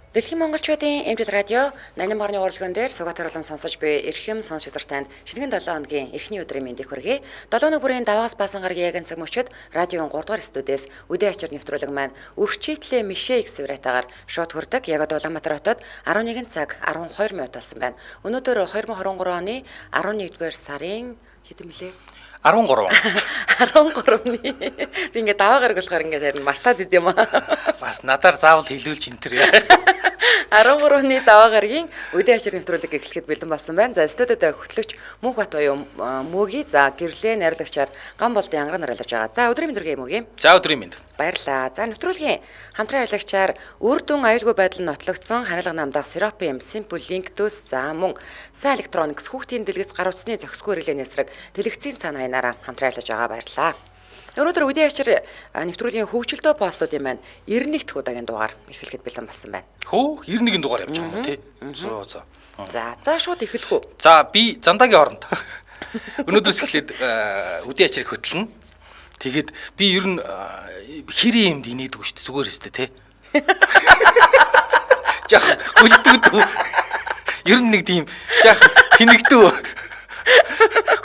Дэлхийн монголчуудын эмчил радио 88.3 урлагэн дээр Сугатар болон сонсож буй эрхэм сонсогч нар танд шинэхэн 7 хоногийн эхний өдрийн мэндийг хүргэе. 7 хоног бүрийн даваагаас баасан гарагийн яг цаг мөчид радиогийн 3 дугаар студиэс үдэ ачаар нэвтрүүлэг маань Өрчийтлээ Мишээ гэсэн уриатаагаар шууд хүрдэг. Яг одоо Улаанбаатар хотод 11 цаг 12 минут болсон байна. Өнөөдөр 2023 оны 11-р сарын хэдэн блэ? 13. 13-ны. Би ингээд даваа гараг болохоор ингээд харин мартаад идэм аа. Бас надаар заавал хэлүүлж энэ төр. 13-ны даваа гарагийн үдэ ачаар нэвтрүүлэг эхлэхэд бэлэн болсон байна. За студид хөтлөгч Мөнх Бат буюу Мөги за гэрлээ найруулагчаар Ган болдын ангараг нарайлж байгаа. За өдрийн мэнд хүргэе Мөги. За өдрийн мэнд. Баярлалаа. За нэвтрүүлгийн хамтран ажиллагчаар үр дүн аюулгүй байдал нь нотлогдсон ханиалга намдах Serapim Simple Link төс за мөн Са Electronics хүүхдийн дэлгэц гар утасны зохисгүй хэрэглээний эсрэг дэлгэцийн цаана хаянаараа хамтран ажиллаж байгаа. Баярлалаа. Өнөөдөр үдэ ачаар нэвтрүүлгийн хөгжилтөө постуудын маань 91 дахь удаагийн дугаар эхлэхэд бэлэн болсон байна. Хөө 91 дугаар явж байгаа юм тий. Зөө зөө. За за шууд эхлэх үү. За би зандагийн оронд өнөөдрөөс эхлээд үдэ ачаарыг хөтлөнө. Тэгээд би ер нь хэрийн юмд инээдгүй шүү дээ. Зүгээр өстэй тий. Жаахан үлдэгдүү. Ер нь нэг тийм жаахан тэнэгдүү.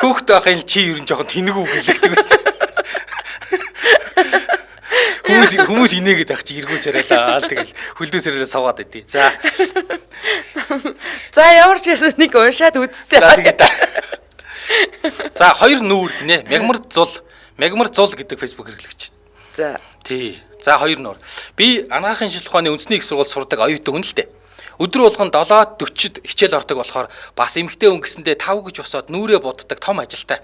Хөөхт байхын чи ер нь жоохон тэнэгүү гэлэгдэг байсан. Хүмүүс инээгээд байх чи эргүүл царайлаа л тэгэл хөлдөө царайлаа савгаад байдیں۔ За. За ямар ч байсан нэг уншаад үзтээ. За тэгээд. За хоёр нүүр гинэ. Мягмар зул гэдэг Facebook хэрэглэгч. За. Тий. За хоёр нүүр. Би анагаахын шинжилгээ ухааны үндэсний их сургууль сурдаг оюутан хүн л дээ. Өдөр болгон 7:40-д хичээл ордог болохоор бас эмэгтэй хүн гэсэндээ 5 гэж босоод нүрээ буддаг том ажилтай.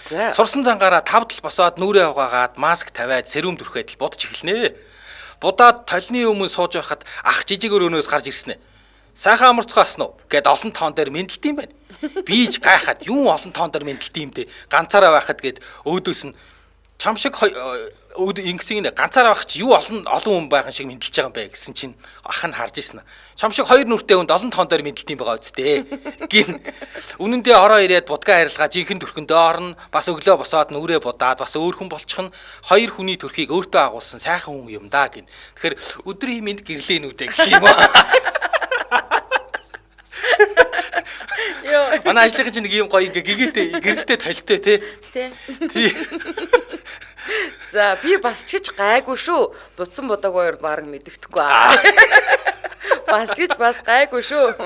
За. Сурсан зангаараа 5 тал босоод нүрээ угаагаад маск тавиад серум түрхээд л будаж эхэлнэ. Будаад толны өмнө сууж байхад ах жижиг өрөөнөөс гарч ирсэн ээ. Сайхан амарцгаасан уу гэд олон тоон дээр мэдлэлт юм байна. Би ч гайхаад юун олон тоон дээр мэдлэлт юм дээ. Ганцаараа байхад гэд өөдөөс нь чам шиг өөд ингэсэн гинэ ганцаараа байх чи юу олон олон хүн байгаа шиг мэдлж байгаа юм бэ гэсэн чинь ах нь харж ирсэн. Чам шиг хоёр нүртэй хүнд олон тоон дээр мэдлэлт юм байгаа үсттэй. Гин. Үнэн дээр ороо ирээд будгаа арилгаа жинхэнэ төрхөндөө орно. Бас өглөө босоод нүрээ будаад бас өөр хүн болчихно. Хоёр хүний төрхийг өөртөө агуулсан сайхан хүн юм да гин. Тэгэхээр өдрийн мэнд гэрлээнүүдээ гэх юм уу. Йоо. Манай ажлынхан чинь нэг юм гоё ингээ гэгээтэй гэрэлтэй толтой тий. Тий. Тий. За би бас ч гэж гайгүй шүү. Буцсан будаг хоёр баг мэддэхгүй аа. Бас ч гэж бас гайгүй шүү.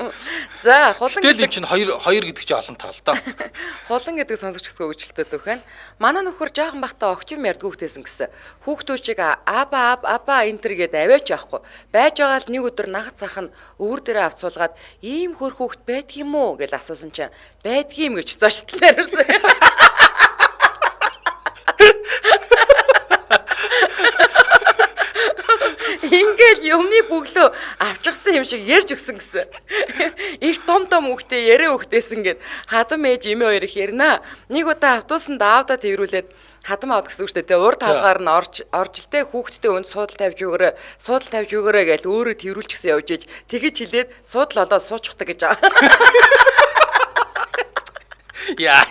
За хулан Тэгэл эн чинь хоёр хоёр гэдэг чинь олон тал доо. Хулан гэдэг сонсогч гэсэн хөгжилтэй дөх байна. Манай нөхөр жаахан бахта огт юм ярьдгүй хтэйсэн гэсэн. Хүүхдүүчийг аба аб аба энтер гээд аваач авахгүй. Байж байгаа л нэг өдөр нагц зах нь өвөр дээрээ авц суулгаад ийм хөр хүүхд байдг юм уу гэж асуусан чинь байдгийм гэж зочдол хариулсан. Ингээл юмны бүглөө авчихсан юм шиг ярьж өгсөн гэсэн. Их том том хүүхдээ яриа хүүхдээсэн гэд хадам ээж эмээ хоёр их ярина. Нэг удаа автобусанд аавда тэрврүүлээд хадам аавд гэсэн үг шүү дээ. Урд талгаар нь орж л тэ хүүхдтэй өнд суудал тавьж өгөөрэй, суудал тавьж өгөөрэй гэж өөрөө тэрвүүлчихсэн явж иж тэгэж хэлээд суудал олоод суучихдаг гэж байгаа. Яа.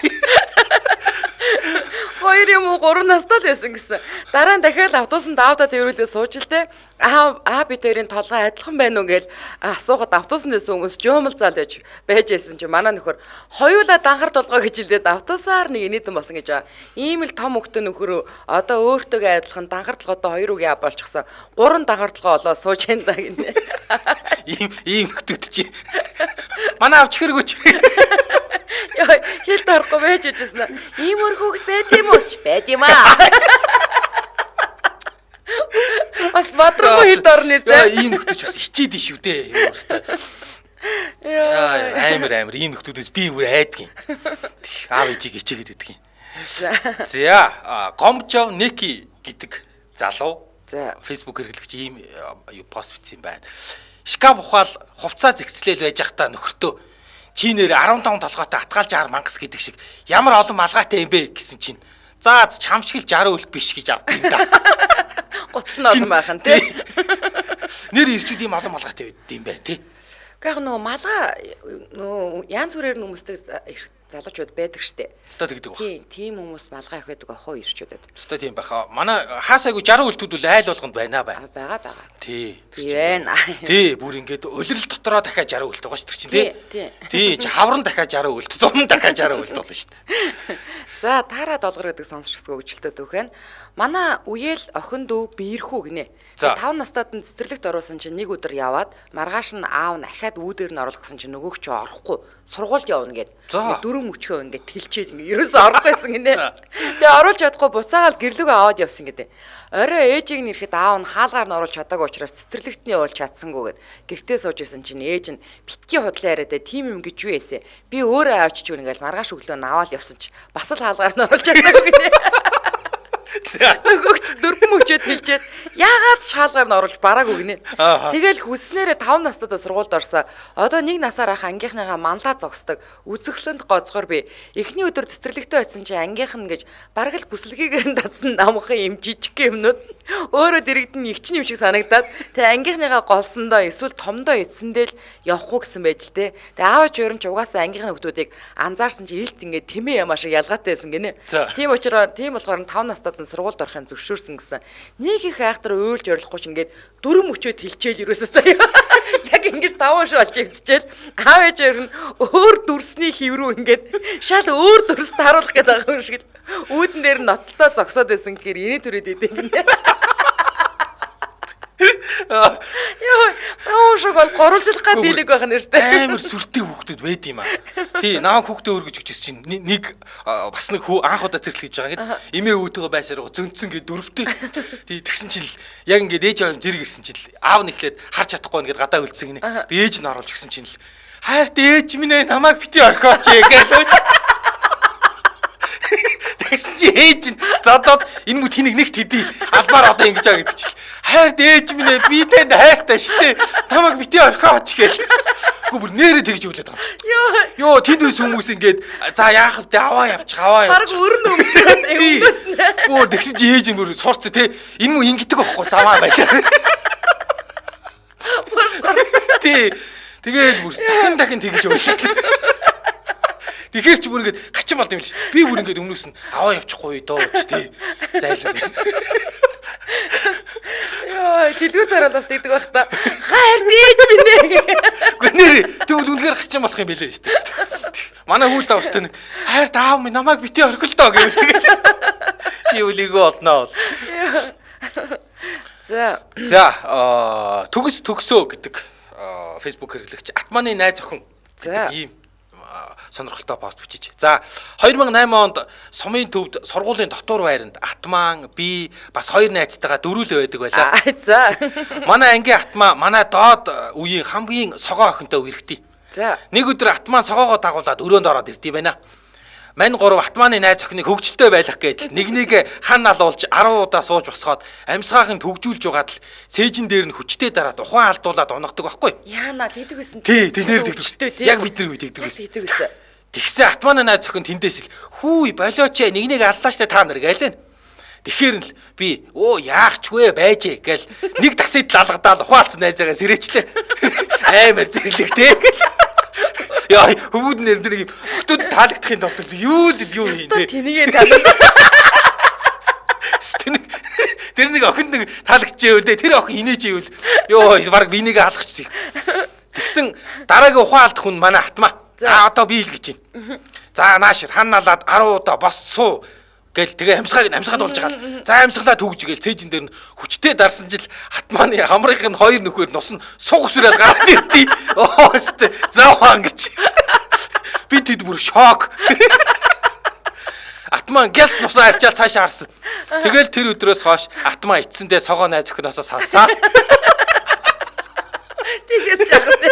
2 юм уу 3 настай л байсан гэсэн. Дараа нь дахиад автобусанд аавда тэрвэрлээ сууж л те. Аа бид хоёрын толгой адилхан байна уу гэж асуухад автобусанд байсан хүмүүс жуумал заал байж байсан чи манай нөхөр хоёулаа данхар толгой гэж хэлээд автобусаар нэг инээдэн болсон гэж байгаа. Ийм л том хөхтөн нөхөр одоо өөртөөгөө адилхан данхар толгойтой хоёр үгийн аа болчихсон. 3 данхар толгой олоо сууж энэ да гинэ. Ийм хөтөд чи. Манай авч хэрэггүй чи. Яа, хэлд орохгүй байж ижсэн. Ийм өр хүүхд байд юм уу ч байд юм аа. Бас бадрахгүй хэд орны зэ. Ийм нөхдөж бас хичээд шүү дээ. Өөртөө. Яа. Амар ийм нөхдүүдээс би бүр айдгийн. Аав ээжийг хичээгээд идэх юм. За, Гомжов Неки гэдэг залуу За. Facebook хэрэглэгч ийм пост бичсэн юм байна. Шкаф ухаал хувцас зэгцлээл байж байхдаа нөхөртөө чи нэр 15 толгойтой атгаалж аар мангас гэдэг шиг ямар олон малгайтай юм бэ гэсэн чинь за чам шиг л 60 үлт биш гэж авд юм да. Гутал нь олон байх нь тий. Нэр ирчүүд ийм олон малгайтай байд юм байна тий. Гэхдээ яг нөгөө малгай нөгөө янз бүрээр нь хүмүүстэй залуучууд байдаг штэ. Өстой тэгдэг баг. Тийм, тийм хүмүүс малгай өгдөг охоо ирчүүдэд. Өстой тийм байх. Манай хаасайгүй 60 үлтүүд үл айл болгонд байна бай. Байгаа байгаа. Тий. Тийм байна. Тий, бүр ингээд улирал дотроо дахиад 60 үлт байгаа ш тэр чинь тий. Тий. Тий, чи хавран дахиад 60 үлт, 100 дахиад 60 үлт болно шүү дээ. За, таараа долгор гэдэг сонсогч хөгжилтэй түүхэн. Манай үеэл охин дүү биерхүү гинэ. 5 настайд нь цэцэрлэгт оруулсан чинь нэг өдөр яваад маргааш нь аав нь ахаад үүдээр нь оруулах гэсэн чинь нөгөөх чинь орохгүй сургуульд явна гэд. Дөрөв мөчхөө ингээд тэлчээд ингээд ерөөсөө орохгүйсэн гинэ. Тэгээ оруулж чадахгүй буцаагаал гэрлүүгээ аваад явсан гэдэг. Орой ээжийг нь ирэхэд аав нь хаалгаар нь оруулж чадаагүй учраас цэцэрлэгт нь явуулж чадсангүй гэд. Гэртээ сууж исэн чинь ээж нь битгий худлаа яриад тийм юм гэж юу эсэ. Би өөрөө авчиж өгнө гэж маргааш өглөө нь аваад явсан чи бас л хаалгаар нь оруулж чадаагүй гинэ. Нөгөөх чинь дөрвөн мөчөөд хэлжээд яагаад шаалгаар нь оруулж бараагүй гинэ. Тэгэл хүснээрээ 5 настайдаа сургуульд орсон. Одоо нэг насаар ах ангийнхныгаа манлаа зогсдог. Үзэсгэлэнд гоцгор би. Эхний өдөр цэцэрлэгтээ очисон чинь ангийнх нь гэж бараг л бүслэгээр нь татсан намхан юм жижиг юмнууд өөрөө дэрэгдэн их чинь юм шиг санагдаад тэгээ ангийнхныгаа голсондоо эсвэл томдоо эцсэндээ л явахгүй гэсэн байж л те. Тэгээ аав ч өөр нь ч угаасаа ангийнхны хүмүүсийг анзаарсан чи илт ингээд тэмээ ямаа шиг ялгаатай байсан гинэ. Тийм учраас тийм болохоор 5 настайд нь сургуульд орохын зөвшөөрсөн гэсэн. Нэг их айхтар уйлж орилохгүй ч ингээд дөрөв мөчөө тэлчээл ерөөсөө заяа. Яг ингэж даван шиг болж ивдчихэл аав ээж хоёр нь өөр дүрсний хэв рүү ингээд шал өөр дүрс тааруулах гэдэг байгаа юм шиг л үүдэн дээр нь ноцолтой зогсоод байсан гэхээр инээ түрээд идэв гинэ. Йоо, даван шиг бол гурвалжлах гад дийлэг байх нь шүү дээ. Амар сүртэй хүүхдүүд байд юм аа. Тий, намайг хүүхдээ өргөж өгчөөс чинь нэг бас нэг хүү анх удаа цэцэрлэг хийж байгаа гэд эмээ өвөтөөгөө байсаар зөнцсөн гэд дөрөвтэй. Тий, тэгсэн чинь л яг ингээд ээж аав зэрэг ирсэн чинь л аав нь эхлээд харж чадахгүй ингээд гадаа үлдсэн гинэ. Тэг ээж нь оруулж өгсөн чинь л хайрт ээж минь ээ намайг бити орхиоч гээл. Тэгсэн чи ээж нь зодоод энэ мө тэнийг нэг тэдий албаар одоо ингэж байгаа гэдэг чил. Хайрт ээж минь ээ би танд хайртай штэ. Тамаг бити орхиоч гээл. Үгүй бүр нэрээ тэгж өглөөд байгаа юм шүү. Йоо тэнд байсан хүмүүс ингээд за яах вэ аваа явчих аваа явчих. Бараг өрн өмнөөс нэ. Бүр тэгсэн чи ээж нь бүр сурц те. Энэ мө ингэдэг байхгүй заваа байлаа. Тий. Тэгээл бүр дахин дахин тэгж өглөө. Тэгэхээр чи бүр ингээд хачин болд юм л ш. Би бүр ингээд өмнөөс нь аваа явчихгүй доо ч тий. Зайлв. Йоо, дэлгүүр царалаас дийдэг байх та. Хайр дийд минь ээ. Үгүй нэр тэгвэл үнэхээр хачин болох юм билээ шүү дээ. Манай хүүл давстай нэг хайр аав минь намайг бити орхил доо гэвэл тэгэл. Би үлийгөө олноо бол. За. За, төгс төгсөө гэдэг Facebook хэрэглэгч Атманы найз охин гэдэг ийм сонирхолтой пост бичиж. За 2008 онд сумын төвд сургуулийн дотуур байранд Атман, би бас хоёр найзтайгаа дөрүлээ байдаг байлаа. За. Манай ангийн Атман манай доод үеийн хамгийн согоо охинтой үерхтий. За. Нэг өдөр Атман согоогоо дагуулад өрөөнд ороод ирдий байна. Мань гурав Атманы найз охиныг хөгжилтэй байлах гээд нэг нэг хан алуулж 10 удаа сууж босгоод амьсгаахын төгжүүлж байгаад л цээжин дээр нь хүчтэй дараад ухаан алдуулаад унагдаг байхгүй. Яана тэгдэг байсан. Тий, тэр нэр тэгдэг. Яг бид нар үе тэгдэг байсан. Тэгдэг байсан. Тэгсэн Атманы найз охин тэндээс л хүү болооч нэг нэг аллаа штэ та нар гэлэн. Тэгэхээр л би өө яах ч вэ байжээ гэл нэг тасыг алгадаал ухаалц найзаагаа сэрэчлээ. Амар зэрлэг те. Яа хүмүүд нэр нэг юм хөтөд таалагдахын тулд юу л юу юм те. Тэнийгээ танаас. Тэр нэг охинд нэг таалагдчихэвэл те тэр охин инээж ивэл ёо баг би нэг алгахчих. Тэгсэн дараагийн ухаан алдах хүн манай Атмаа. За одоо би л гэж байна. За наашир хан налаад 10 удаа бос суу гэл тэгээ амьсгааг амьсгаад болж байгаа л. За амьсгалаа түгж гээл цээжин дээр нь хүчтэй дарсан жил Атманы хамрынх нь хоёр нөхөр нус нь суг өсрээд гараад ирдий. Оо өстө заваан гэж. Би тэд бүр шок. Атман гяс нусаа арчаал цаашаа харсан. Тэгэл тэр өдрөөс хойш Атман эцсэндээ согоо найз охиноосоо салсан. Тэгээс жаах вэ?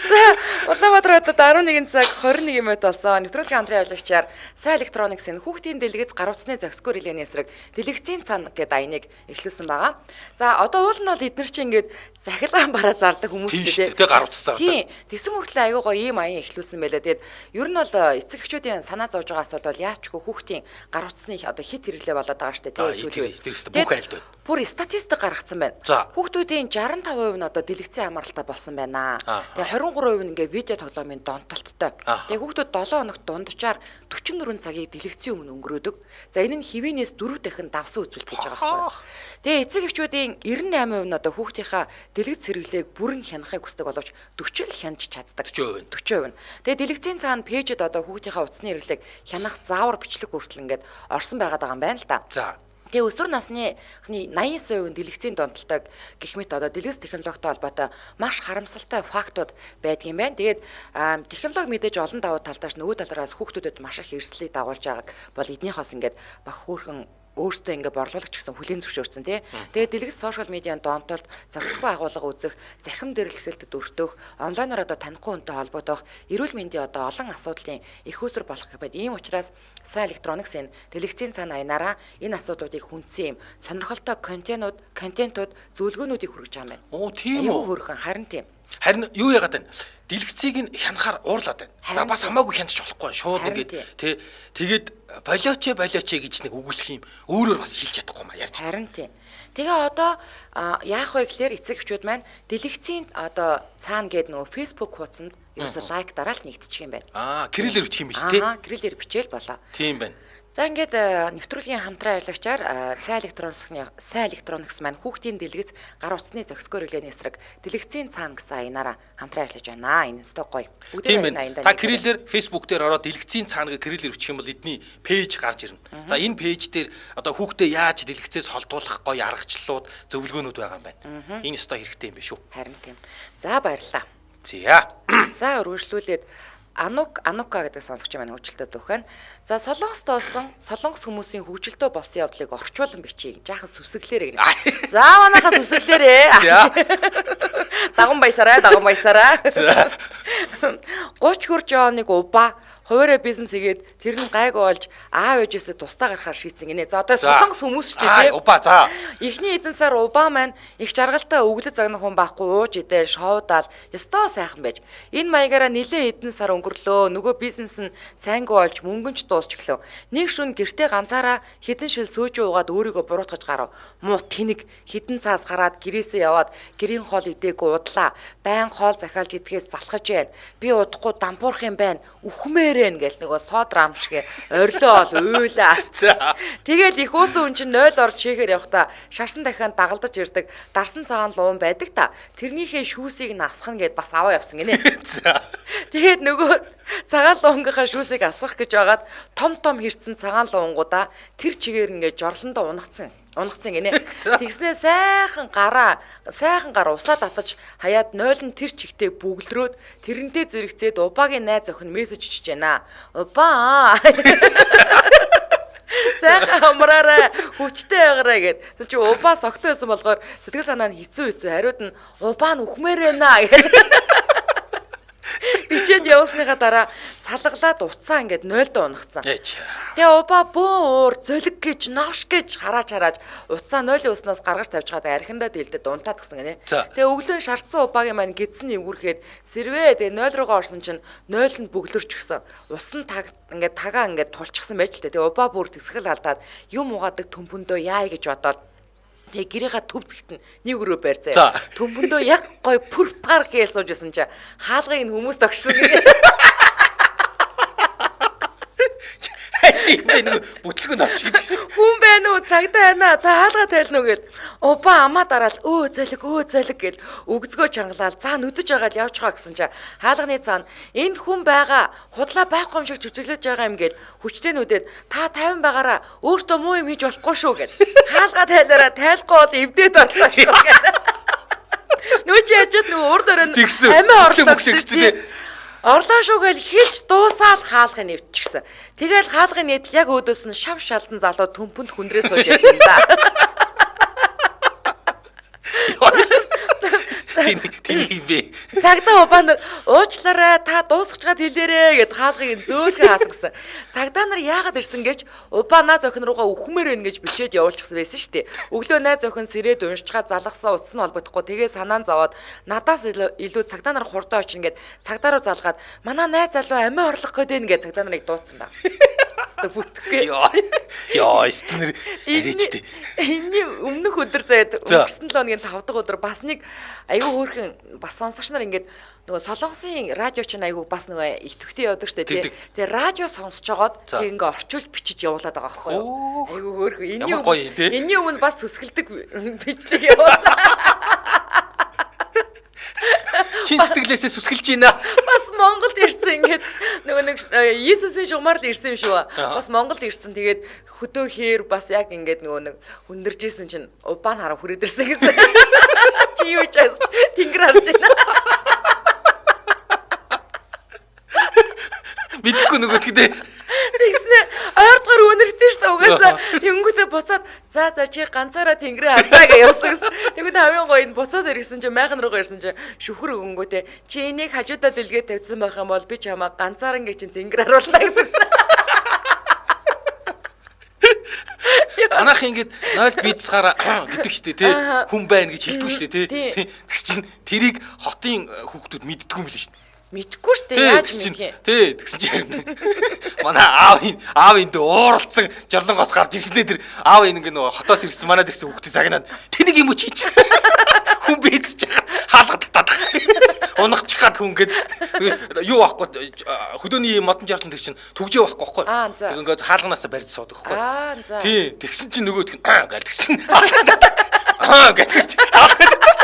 За, Улаанбаатар хотод 11 цаг 21 минут болсон. Нэвтрүүлгийн хамтран ажиллагчаар Сайн Electronics-ийн хүүхдийн дэлгэц гар утасны зохисгүй релений эсрэг дэлгэцийн цан гэдэг аяныг эхлүүлсэн байгаа. За, одоо уул нь бол эднэр чинь ингээд Захилгаан бараа зардаг хүмүүс Тийм шүү шүү дээ. Тэ гар утас зардаг. Тийм. Тэгсэн мөртлөө айгүй гоё ийм аян эхлүүлсэн байлаа. Тэгээд ер нь бол эцэг эхчүүдийн санаа зовж байгаа асуудал бол яачгүй хүүхдийн гар утасны одоо хит хэрэглээ болоод байгаа шүү дээ. Аа, Тийм сүүлийн үед. тэр өстө Тэгээд бүх айлд байна. Бүр статистик гаргацсан байна. За. Хүүхдүүдийн 65% нь одоо дэлгэцэн хамааралтай болсон байна. Аа. Тэгээ 23% нь ингээ видео тоглоомын донтолттой. Аа. Тэгээ хүүхдүүд 7 хоногт дунджаар 44 цагийг дэлгэцийн өмнө өнгөрөөдөг. За энэ нь хэвийнээс 4 дахин давсан үзүүлэлт гэж байгаа байхгүй юу? Тэгээ эцэг эхчүүдийн 98% нь одоо хүүхдийнхаа дэлгэц хэрэглээг бүрэн хянахыг хүсдэг боловч 40 л хянаж чаддаг. 40%. 40%. нь. Тэгээ дэлгэцийн цаана пэйжэд одоо хүүхдийнхаа утасны хэрэглээг хянах заавар бичлэг хүртэл ингээд орсон байгаад байгаа юм байна л да. За. Тэгээ өсвөр насны 89% нь дэлгэцийн донтолтой гэх мэт одоо дэлгэц технологитой холбоотой маш харамсалтай фактууд байдгийн байна. Тэгээд технологи мэдээж олон давуу талтааш нөгөө талаараас хүүхдүүдэд маш их эрсдлийг дагуулж байгааг бол эднийхоос ингээд баг хөөрхөн өөртөө ингээ борлуулагч гэсэн хүлээн зөвшөөрсөн тий. Тэгээд дэлгэц сошиал медиан донтолт, зохисгүй агуулга үзэх, захим дэрлэхэлд өртөх, онлайнаар одоо танихгүй хүнтэй холбогдох, эрүүл мэндийн одоо олон асуудлын эх үүсвэр болох гэх мэт. Ийм учраас Сайн Electronics энэ дэлгэцийн цаана аянаараа энэ асуудлуудыг хүндсэн юм сонирхолтой контентууд, зөвлөгөөнүүдийг хүргэж байгаа юм байна. Оо тийм Аюу үү. хөөрхөн харин тийм. Харин юу яагаад байна? Дэлгэцийг нь хянахаар уурлаад байна. За Харин бас тийм. хамаагүй хянчих болохгүй. Шууд Харин ингээд тийм. тэ тэгээд болооч болооч гэж нэг өгүүлэх юм. Өөрөөр бас хэлж чадахгүй маа ярьж. Харин тийм. Тэгээ одоо яах вэ гэхээр эцэг эхчүүд маань дэлгэцийн одоо цаана гээд нөгөө Facebook хуудсанд ерөөсөө лайк дараал нэгтчих юм байна. Аа, кириллээр бичих юм биш тий. Аа, кириллээр бичээл болоо. Тийм байна. За ингээд нэвтрүүлгийн хамтран ажиллагчаар Сайн Electronics-ны Сайн Electronics маань хүүхдийн дэлгэц гар утасны зохисгүй хэрэглээний эсрэг дэлгэцийн цаана гэсэн аянаараа хамтран ажиллаж байна. Энэ өстой гоё. Тийм Бүгдээрээ энэ байна. аяндаа Та нэгдээрэй. кириллээр Facebook дээр ороод дэлгэцийн цаана гэж кириллээр бичих юм бол эдний пэйж гарч ирнэ. За энэ пэйж дээр одоо хүүхдээ яаж дэлгэцээс холдуулах гоё аргачлалууд, зөвлөгөөнүүд байгаа юм байна. Энэ өстой хэрэгтэй юм биш үү? Харин тийм. За баярлалаа. За. За үргэлжлүүлээд Анука гэдэг сонсогч маань хөгжилтэй дүүх байна. За Солонгос дуусан Солонгос хүмүүсийн хөгжилтөө болсон явдлыг орчуулан бичиж. Жаахан сүсгэлээрэй гэнэ. За манайхаа сүсгэлээрэй. За. Даган баясараа, даган баясараа. За. 30 хүрч яваа нэг убаа хуваараа бизнес хийгээд тэр нь гайгүй болж аав ээжээсээ тусдаа гарахаар шийдсэн гинэ. За одоо За. Солонгос хүмүүс шүү дээ. Аа, тий? убаа за. Эхний хэдэн сар Убаа маань их жаргалтай өглөж загнах хүн байхгүй ууж идэл шоудаал ёстой сайхан байж. Энэ маягаараа нилээ хэдэн сар өнгөрлөө. Нөгөө бизнес нь сайнгүй болж мөнгөн ч дуусч гэлөө. Нэг шүн гэртээ ганцаараа хэдэн шил сөөж уугаад өөрийгөө буруутгаж гарав. Муу тэнэг хэдэн цаас гараад гэрээсээ яваад гэрийн хоол идээгүй удлаа. Байн хоол захиалж идэхээс залхаж байна. Би удахгүй дампуурах юм байна. Үхмээр байна гэл нөгөө сод рам шиг орилоо ол уйлаа. За. Тэгэл их уусан хүн чинь 0 орж чигээр явхдаа шарсан дахиад дагалдаж ирдэг дарсан цагаан луун байдаг та. Тэрнийхээ шүүсийг нь асгах нь гэд бас аваа явсан гинэ. За. Тэгээд нөгөө цагаан луунгийнхаа шүүсийг асгах гэж байгаад том том хэрцэн цагаан луунгуудаа тэр чигээр ингээд жорлондоо унагцсан. Унагцсан гинэ. За. Тэгснээ сайхан гараа сайхан гар усаа татаж хаяад 0 нь тэр чигтээ бүглөрөөд тэрнтэй зэрэгцээд убагийн найз охин мессеж бичиж байна. Убаа. Сайхан амраарай, хүчтэй байгаарай гэд. Тэг чи убаа согтуу байсан болохоор сэтгэл санаа нь хэцүү хэцүү. Хариуд нь убаа нь үхмээр байна гэд. Бичээд явсныхаа дараа салгалаад уцаа ингээд 0-доо унагцсан. Ээч. Тэгээ убаа бөөн уур зөлг гэж новш гэж харааж харааж уцаа 0-ийн уснаас гаргаж тавьж гадаа архиндаа дэлдэд унтаад гисэн гинэ. За. Тэгээ өглөө нь шарцсан убаагийн маань гидсэн эвгүрхэд сэрвээ тэгээ 0 руугаа орсон чинь 0 нь бөглөрч гисэн. Ус нь таг ингээд тагаа ингээд тулчихсан байж л тээ. Тэгээ убаа бүр тэсгэл алдаад юм угаадаг төмпөндөө яая гэж бодоод тэгээ гэрийнхаа төв зэгт нь нэг өрөө байр За. заяа. Төмпөндөө яг гой пүр пар гээл сууж исэн чинь хаалгыг нь хүмүүс тогшсон гинэ. Хайш юм бэ нэг бүтлгэн авч гэдэг шиг. Хүн байна уу? Цагдаа байна. Та хаалга тайлна уу гэл. Убаа амаа дараал өө зөлг өө зөлг гэл өгзгөө чангалаал. За нүдэж байгаа л явж байгаа гэсэн чинь хаалганы цаана энд хүн байгаа. Худлаа байхгүй юм шиг жүжиглэж байгаа юм гэл хүчтэй нүдэд та 50 байгаараа өөртөө муу юм хийж болохгүй шүү гэл. Хаалга тайлаараа тайлахгүй бол эвдээд орлоо шүү гэл. Нүү чи яжаад нөгөө урд өрөө Тэгсэн. амиа орлоо Бүхлээ гэсэн гэсэн чи. Орлоо шүү гэл хэлж дуусаал хаалгыг нэвтчихсэн. Тэгэл хаалгын нийтл яг өөдөөс нь шав шалдан залуу төмпөнд хүндрээ сууж байсан юм да. Тийм юм бэ. Цагдаа убаа нар уучлаарай та дуусгачгаад хэлээрээ гэд хаалгыг зөөлхөн хаасан гэсэн. Цагдаа нар яагаад ирсэн гэж убаа найз охин руугаа үхмээр байна гэж бичээд явуулчихсан байсан шүү дээ. Өглөө найз охин сэрээд уншчихаад залгасан утас нь холбогдохгүй тэгээ санаан зовоод надаас илүү цагдаа нар хурдан очино гэд цагдаа руу залгаад манай найз залуу амиа орлох гээд байна гэж цагдаа нарыг дуудсан баг. Хэвээ бүтэхгүй. Йоо, стэнэр яриач тээ. Энэний өмнөх өдөр заяад өнгөрсөн 7 хоногийн 5 дахь өдөр бас нэг айгүй хөөрхөн бас сонсогч нар ингээд нөгөө Солонгосын радио чинь айгүй бас нөгөө идэвхтэй явдаг штэ тий. Тэгээ радио сонсож жагаад тэг ингээ орчуулж бичиж явуулаад байгаа байхгүй юу. Айгүй хөөрхөн. Энэний өмнө бас сүсгэлдэг бичлэг явуулсан. Чин сэтгэлээсээ сүсгэлж байна. Бас Монголд ирсэн ингээд нөгөө нэг Иесусийн шугамар л ирсэн юм шүү. Бас Монголд ирсэн. Тэгээд хөдөө хээр бас яг ингээд нөгөө нэг хүндэржсэн чинь убаан хараа хүрээд ирсэн гэсэн. Чи юу ч тэнгэр харж байна. Мэдхгүй нөгөөд гэдэг. Тэгснэ ойртгоор үнэртэй шүү дээ угаасаа. Тэнгүүтээ буцаад за за чи ганцаараа тэнгэрээ хардаа гэж явсан гэсэн. Тэнгүүтээ хамгийн гоё нь буцаад ирсэн чинь майхан руугаа ирсэн чинь шүхэр өгөнгүүтээ чи энийг хажуудаа дэлгээ тавьсан байх юм бол би чамаа ганцаараа ингэ чинь тэнгэр харуулна гэсэн. Манайх ингээд 0 бицгаараа гэдэг штэ тий хүн байна гэж хэлдэггүй штэ тий. Тэгс чинь тэрийг хотын хүүхдүүд мэддэггүй юм билээ штэ. Мэдхгүй шүү дээ яаж мэдх юм. Тий, тэгсэн чинь манай аавын дэ ууралцсан жорлонгоос гарч ирсэн дээ тэр аав ингэ нөгөө хотоос ирсэн манад ирсэн хүүхдээ загнаад тэнийг юм уу чи чи хүн бийцэж хаалга татаад унахчих гад хүн гээд юу аахгүй хөдөөний модон жорлон тэр чинь түгжээ байхгүй байхгүй. Тэг ингээд хаалганаасаа барьж суудаг байхгүй. Тий, тэгсэн чинь нөгөөх нь гал тэгсэн хаалга татаад аа гэдэг чинь хаалга татаад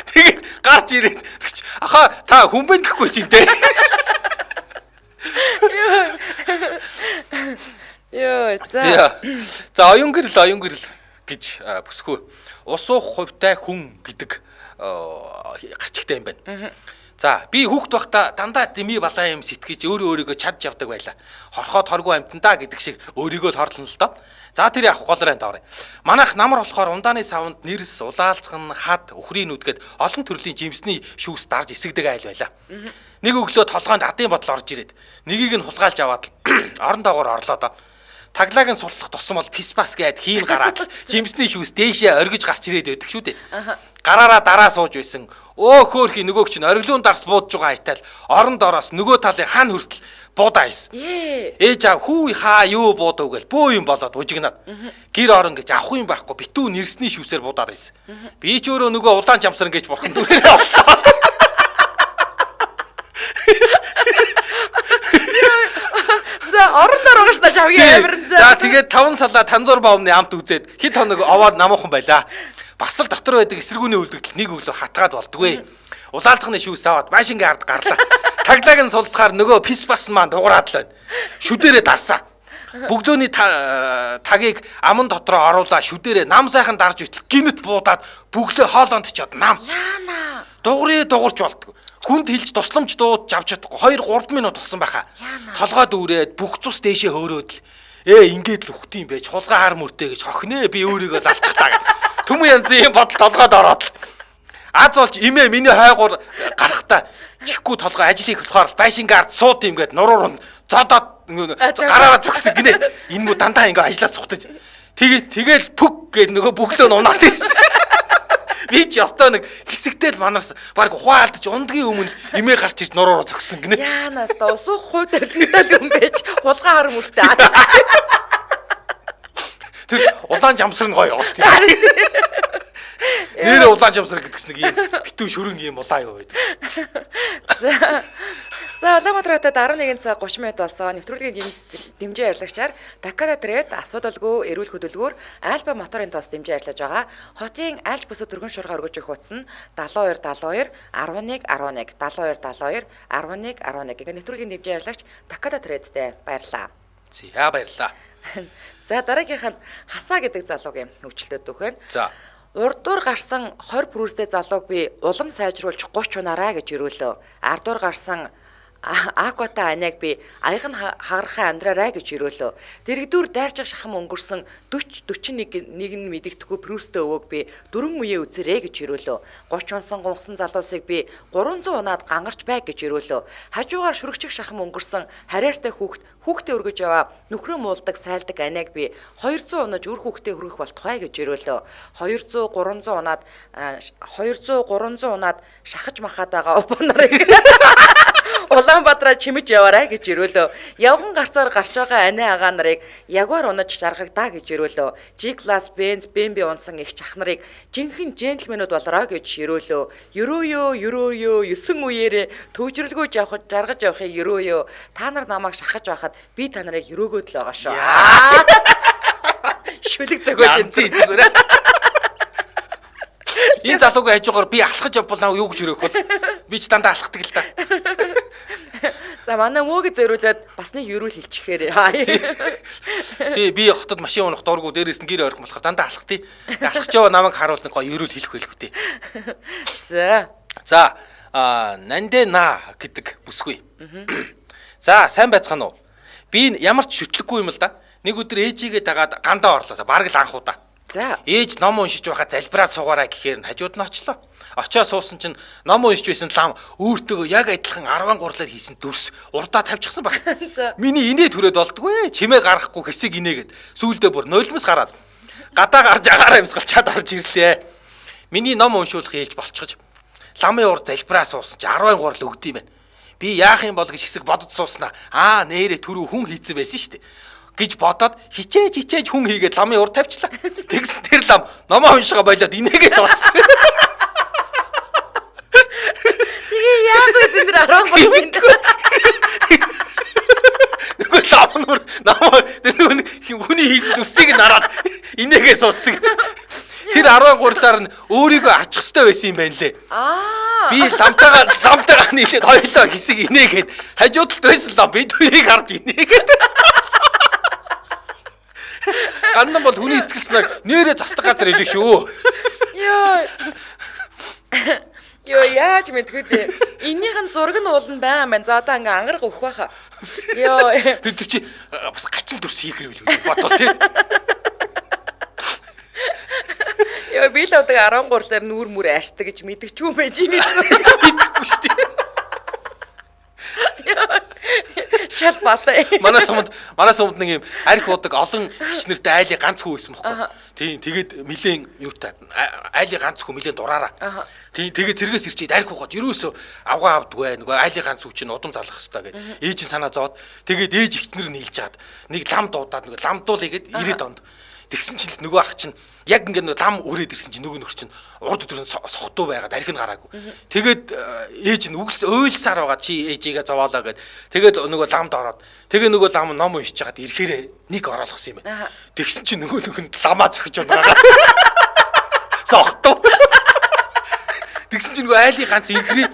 тэгээд гарч ирээд тэгч аха та хүн байна гэхгүйсэн юм те. Йоо за. За оюун гэрэл гэж бүсгүй. Ус уух хувьтай хүн гэдэг гарчигтай юм байна. За би хүүхд байхдаа дандаа дэмий балаа юм сэтгэж өөрөө өөрийгөө чадж явдаг байлаа. Хорхоод хоргүй амьтан да гэдэг шиг өөрийгөө л хорлоно л доо. За тэр явах гол ранд оръё. Манайх намар болохоор ундааны савнд нэрс, улаалцган, хад, үхрийн нүдгээд олон төрлийн жимсний шүүс дарж эсэгдэг айл байлаа. Нэг өглөө толгойнд адын бодол орж ирээд нэгийг нь хулгайлж аваад орон доогоор орлоо доо. Таглааг нь суллах тусам бол пис бас гээд хийн гараад жимсний шүүс дээшээ оргиж гарч ирээд байдаг шүү дээ. Гараараа дараа сууж байсан. Өө хөөхий нөгөөх чинь ориглуун дарс буудж байгаа айтал орон дороос нөгөө талын хан хүртэл буудаа хийсэн. Ээж аав хүү хаа юу буудав гээл бөө юм болоод бужигнаад гэр орон гэж авах юм байхгүй битүү нэрсний шүүсээр буудаад байсан. Би ч өөрөө нөгөө улаан жамсран гэж бурхан дүрээрээ оллоо. За орон дор байгаа шүү дээ шавгийн амиран за. За тэгээд 5 салаа танзуур баумны амт үзээд хэд хоног овоод намуухан байлаа. Бас л дотор байдаг эсэргүүний үлдэгдэл нэг өглөө хатгаад болдгоо. Улаалцганы шүүс аваад байшингийн ард гарлаа. Таглааг нь суллахаар нөгөө пис бас маань дуграад л байна. Шүдээрээ дарсаа. Бөглөөний тагийг аман дотроо оруулаа шүдээрээ нам сайхан дарж үтэл гинэт буудаад бөглөө хоолоонд очиод нам. Яана. Дугрыг дугуурч болдгоо. Хүнд хилж тусламж дууд авч чадахгүй 2 3 минут болсон байхаа. Толгой дүүрээд бүх цус дээшээ хөөрөөд л ингээд л үхт юм байж хулгай хар мөртэй гэж хохнэ би өөрийгөө л алчихлаа гэх. Түмэн янзын бодол толгойд ороод л аз болж имээ миний хайгуур гарахтаа чихгүй толгой ажлыг болохоор байшингийн ард сууд юм гээд нуруур нь зодоод гараараа зогсон гинэ. Энэ мүү дандаа ингээ ажиллаа сухтаж. Тэгэл пүк гээд нөгөө бүглөө нь унаад ирсэн. Би ч ёстой нэг хэсэгтэй л манарс баг ухаан алдаж ундгийн өмнө имээ гарч ирж нуруур зогсон гинэ. Яанаас та ус уух хувь тавилттай юм байж хулгай хар мөртэй. Тэр улаан жамсар нь гоё уус тийм. Нэрээ улаан жамсар гэдгс нэг юм битүү шүрэн юм улаан юу байдаг. За Улаанбаатар хотод 11 цаг 30 минут болсон. Нэвтрүүлгийн дэмжин арилгачаар Такада Тред асуудалгүй эрүүл хөдөлгүүр Альба моторын тос дэмжин арилгаж байгаа. Хотын альч бүсэд өргөн шуурга өргөж өгөх утас нь 72 72 11 11 72 72 11 11. Ингээ нэвтрүүлгийн дэмжин арилгагч Такада Тредтэй баярлалаа. За баярлалаа. За дараагийнх нь Хасаа гэдэг залуугийн өвчлөлтөд өгөх байна. За. Урдуур гарсан 20 пүрүстэй залууг би улам сайжруулж 30 унаараа гэж өрөөлөө. Ардуур гарсан Аквата аниаг би аяган хагархаа амьдраарай гэж өрөөлөө. Дэрэгдүр дайрчих шахам өнгөрсөн 40 41 нэг нь мэдэгдэхгүй Прүстэй өвөөг би 4 үе үзэрэй гэж өрөөлөө. 30 унсан гунхсан залуусыг би 300 унаад гангарч бай гэж өрөөлөө. Хажуугаар шүрэгчих шахам өнгөрсөн харьяартай хүүхд хүүхдээ өргөж яваа нөхрөө муулдаг сайлдаг аниаг би 200 унаж үр хүүхдээ хүргэх болтугай гэж өрөөлөө. 200 300 унаад 200 300 унаад шахаж махаад байгаа опо нарыг Улаанбаатараа чимэж яваарай гэж өрөөлөө. Явган гарцаар гарч байгаа анаа агаа нарыг ягуар унаж жаргагдаа гэж өрөөлөө. G класс Benz BMW унсан их чах нарыг жинхэнэ джентльменүүд болороо гэж өрөөлөө. Өрөөё өрөөё 9 үеэрээ төвжрэлгүй явах жаргаж явахыг өрөөё. Та нар намайг шахаж байхад би та нарыг өрөөгөөд л байгаа шүү. Шүлэг зөгөөж энэ зүгээр. Энэ залуугийн хажуугаар би алхаж явбал наа юу гэж өрөөх вэ? Би ч дандаа алхдаг л да. За манай мөөг зориулаад бас нэг өрөөл хэлчихээрээ. Тий, би хотод машин унах дургу дээрээс нь гэр ойрхон болохоор дандаа алхах тий. Алхаж яваа намайг харуул нэг гоё өрөөл хэлэх байлгүй тий. За. За, нандэ на гэдэг бүсгүй. За, сайн байцгаана уу? Би ямар ч шүтлэггүй юм л да. Нэг өдөр ээжигээ дагаад гандаа орлоо. Бараг л анх удаа. За. Ээж ном уншиж байхад залбираад суугаарай гэхээр хажууд нь очлоо. Очоо суусан чинь ном уншиж байсан лам өөртөөгөө яг адилхан 13-аар хийсэн дүрс урдаа тавьчихсан баг. Миний инээ түрээд болдгоо. Чимээ гаргахгүй хэсэг инээгээд сүүлдээ бүр нулимс гараад гадаа гарч агаар амьсгалчаад орж ирлээ. Миний ном уншуулах ээлж болчихож ламын ур залбираа суусан чи 13 л өгд юм байна. Би яах юм бол гэж хэсэг бодод сууснаа. Аа нэрээ түрүү хүн хийцэн байсан шүү дээ гэж бодоод хичээж хүн хийгээд ламын ур тавьчлаа. Тэгсэн тэр лам номоо уншихаа болоод инээгээ суудсан. Тэгээ яах вэ тэр 13 мэдгүй. Нөгөө лам нүр номоо тэр нөгөө хүний хийсэн дүрсийг нь хараад инээгээ суудсан. Тэр 13-лаар нь өөрийгөө арчих ёстой байсан юм байна лээ. Аа. Би ламтайгаа нийлээд хоёлоо хэсэг инээгээд хажуудалд байсан лам бид хоёрыг харж инээгээд. Гандан бол хүний сэтгэл санааг нэрээ застаг газар илүү шүү. Йоо. Йоо яаж мэдгүй дээ. Энийх нь зураг нь уулна байгаа юм байна. За одоо ингээ ангараг өгөх байхаа. Йоо. Тэр чи бас гачил дүрс хийх байл үү бодвол тий. Йоо би л одоо 13-лаар нүүр мүр ааштай гэж мэдгэч юм байж юм мэдэхгүй шүү дээ. Шал балаа. Манай сумд нэг юм арх удаг олон хич нэртэй айлын ганц хүү байсан бохгүй. Тийм тэгээд нилээн юутай айлын ганц хүү нилээн дураараа. Тийм тэгээд цэргээс ирчээд арх ухаад ерөөсөө авгаа авдгүй нөгөө айлын ганц хүү чинь удам залах хэвээр гэд ээж нь санаа зовоод тэгээд ээж ихтнэр нийлж чад нэг лам дуудаад нөгөө ламдуулъя гэд 90-ад онд. Тэгсэн чинь л нөгөө ах чинь яг ингээд нөгөө лам өрөөд ирсэн чинь нөгөө нөхөр чинь урд өдөр нь сохтуу байгаад арх нь гараагүй. Тэгээд ээж нь үгэлс уйлсаар байгаа чи ээжигээ зовоолоо гэд. Тэгээд нөгөө ламд ороод тэгээ нөгөө лам ном уншиж хагаад ирэхээрээ нэг ороолгосон юм байна. Тэгсэн чинь нөгөө нөхөнд ламаа зөхиж байгаа. Сохтуу. Тэгсэн чинь нөгөө айлын ганц инхрий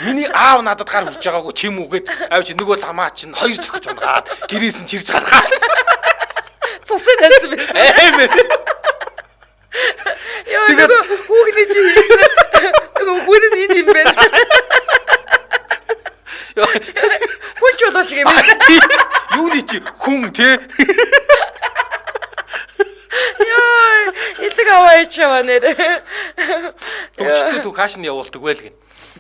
миний аав надад гар хүрч байгаагүй чим үгээд авч нөгөө ламаа чинь хоёр зөхиж унгаад гэрээс нь чирж гаргаад цусыг тавьсан байж таа. Аймэр. Йоо нөгөө хүүгний чи хийсэн. Нөгөө хүн нь энэ юм байна. Хүн ч болоо шиг юм байна. Юуны чи хүн те. Йоо илэг аваа ичээ нэр. Төгчлөлтөө төг хааш нь явуулдаг вэ л гин.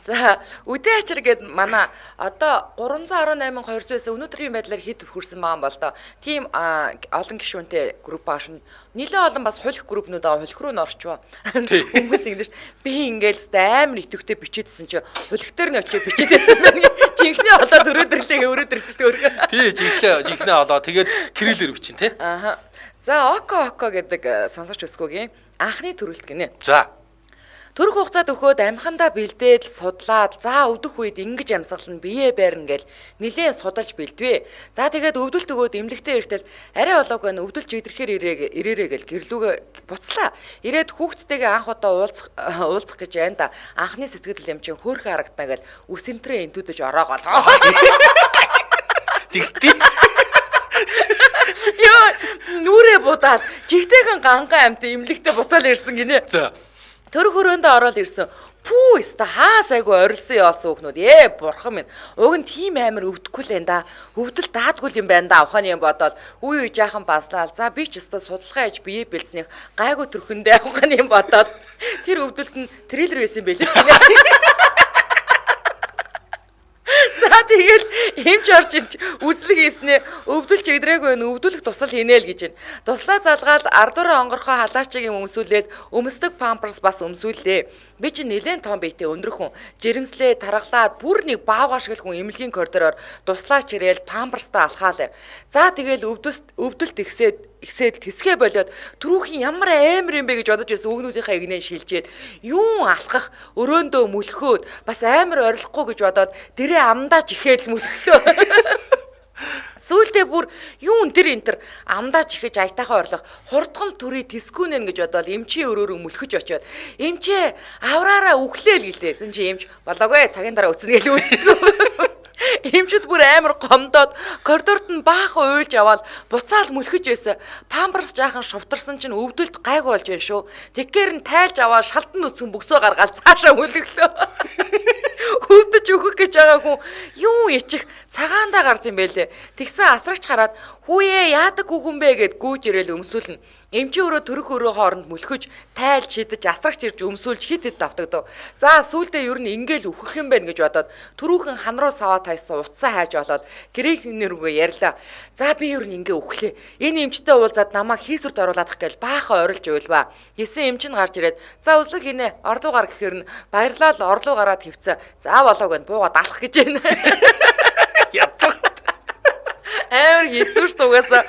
За үдэ ачир гээд манай одоо 318 209 өнөөдрийн байдлаар хэд хүрсэн байгаа юм бол доо. Тийм олон гишүүнтэй групп ааш нь нэлээд олон бас хулих группнүүд байгаа хулих руу н орчвоо. Хүмүүс ингэдэж би ингээл амар идэвхтэй бичээдсэн чи хулих дээр нь очиж бичээдсэн байна. Жинхнээ олоод өрөөд ирлээ өрөөд ирсэн шүү дээ өөрөө. Тий жинхнээ олоо тэгээд кириллээр бичин тий. Аха. За око око гэдэг сонсогч өсгөөгийн анхны төрөлт гинэ. За. Төрөх хугацаанд өгөхөд амхандаа бэлдээд судлаад за өвдөх үед ингэж амьсгална бие байрна гэл нилээн судалж бэлдвэ. За тэгээд өвдөлт өгөөд эмнэлэгтээ иртэл арай олоогүй өвдөлж идрэхээр ирээрээ гэл гэрлүүгээ буцлаа. Ирээд хүүхдтэйгээ анх удаа уулзах гэж янда анхны сэтгэл юм чинь хөөрхөн харагдана гэл үсэнтрээ энтүүдэж ороогоол. Тэгтээ. Йоо нүрээ будаад жигтэйхэн гангаан амт эмнэлэгтээ буцаал ирсэн гинэ. За. Төрөх өрөөндөө ороод ирсэн. Пүү өста хаа сайгүй орилсон явсан хүүхнүүд. Ээ бурхан минь. Уг нь тийм амар өвдөхгүй л энэ да. Өвдөл даадгүй юм байна да. Ухааны юм бодоод үе үе жаахан баслаа. За би ч өста судалгаа хийж бие бэлснийх гайгүй төрхөндөө ухааны юм бодоод тэр өвдөлт нь трейлер байсан юм байлээ шүү дээ. За тэгэл эмч орж ирж үзлэг хийснээ өвдөлч игдрээгүй байна, өвдөлөх тусал хийнэ л гэж байна. Туслаа залгаал ардуураа онгорхоо халаачиг юм өмсүүлээд өмсдөг памперс бас өмсүүллээ. Би чинь нэлээд том биетэй өндөр хүн. Жирэмслээ таргалаад бүр нэг баавгаа шиг л хүн эмнэлгийн коридороор туслаач ирээл памперстаа алхаалаа. За тэгэл өвдөлт ихсээд тэсгээ болиод түрүүхийн ямар амар юм бэ гэж бодож байсан үгнүүдийнхээ игнээ шилжээд юун алхах өрөөндөө мөлхөөд бас амар орилохгүй гэж бодоод дэрээ амдаач ихэд л мөлхлөө. Сүүлдээ бүр юун тэр энэ төр амдаач ихэж аятайхан орлох хурдгал төрий тэсгүүнэн гэж бодоод эмчийн өрөөрөө мөлхөж очиод эмчээ авраараа үхлээ л гэлээсэн чи эмч болоогүй цагийн дараа үцнэ гэж үздэггүй. Эмчүүд бүр амар гомдоод коридорт нь баахан уйлж аваад буцаал мөлхөж байсан. Памперс жаахан шувтарсан чинь өвдөлт гайгүй болж байна шүү. Тэгэхээр нь тайлж аваад шалтан нүцгэн бөксөө гаргаал цаашаа мөлөглөө. Өвдөж өгөх гэж байгаа хүн юу ичих цагаандаа гард юм бэлээ. Тэгсэн асрагч хараад хүүе яадаг хүүхэн бэ гэд гүйж ирээл өмсүүлнэ. Эмчийн өрөө төрөх өрөө хооронд мөлхөж тайлж шидэж асрагч ирж өмсүүлж хит хит давтагдав. За сүүлдээ ер нь ингээл өөхөх юм байна гэж бодоод түрүүхэн хан руу саваа тайсан утсаа хайж олоод гэрийн рүүгээ ярьлаа. За би ер нь ингээ өөхлээ. Энэ эмчтэй уулзаад намайг хийсвэрт оруулаадах гэж баахан орилж уйлваа. Гэсэн эмч нь гарч ирээд за үзлэг хийнэ орлоо гар гэхээр нь баярлал орлоо гараад хөвцөө. За болоог байна буугаад алах гэж байна. Ятгах. Амар хэцүү ш угаасаа.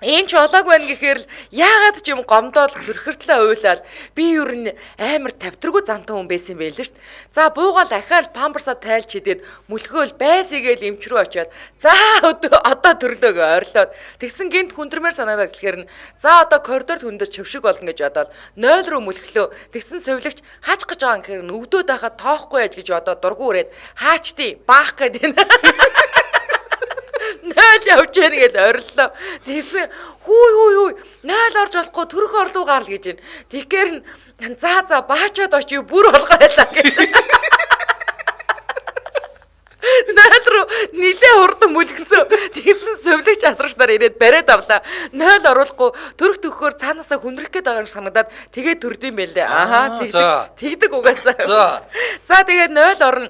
Эм ч болоог байна гэхээр л яагаад ч юм гомдоод зүрхэртлээ уйлаад би ер нь амар тавтаргүй зантан хүн байсан юм байл л шүү дээ. За буугаал ахаал памперсаа тайлж хидээд мөлхөөл байсгээл эмч рүү очиод за одоо төрлөөгөө ойрлоод тэгсэн гинт хүндэрмээр санагдаад гэхээр нь за одоо коридорт хүндэр чившиг болно гэж бодоод 0 руу мөлхлөө. Тэгсэн совилогч хаач гэж байгаа гэхээр нь өвдөөд байхад тоохгүй яаж гэж бодоод дургу үрээд хаачдээ баах гээд байна. 0 явж яах гэж ориллоо. Тэгсэн хүү хүү хүү 0 орж болохгүй төрөх орлоо гарл гэж байна. Тэгэхээр нь за за баачаад очив бүр болгоо байлаа гэж. 0 руу нилээ хурдан мүлгсэн. Тэгсэн совилогч асрагч нар ирээд бариад авлаа. 0 оруулахгүй төрөх төгөхөөр цаанаасаа хүндрэх гээд байгаа юм шиг санагдаад тэгээд төрдөм байлээ. Аха тэгдэг тэгдэг угаасаа. За тэгээд 0 орно.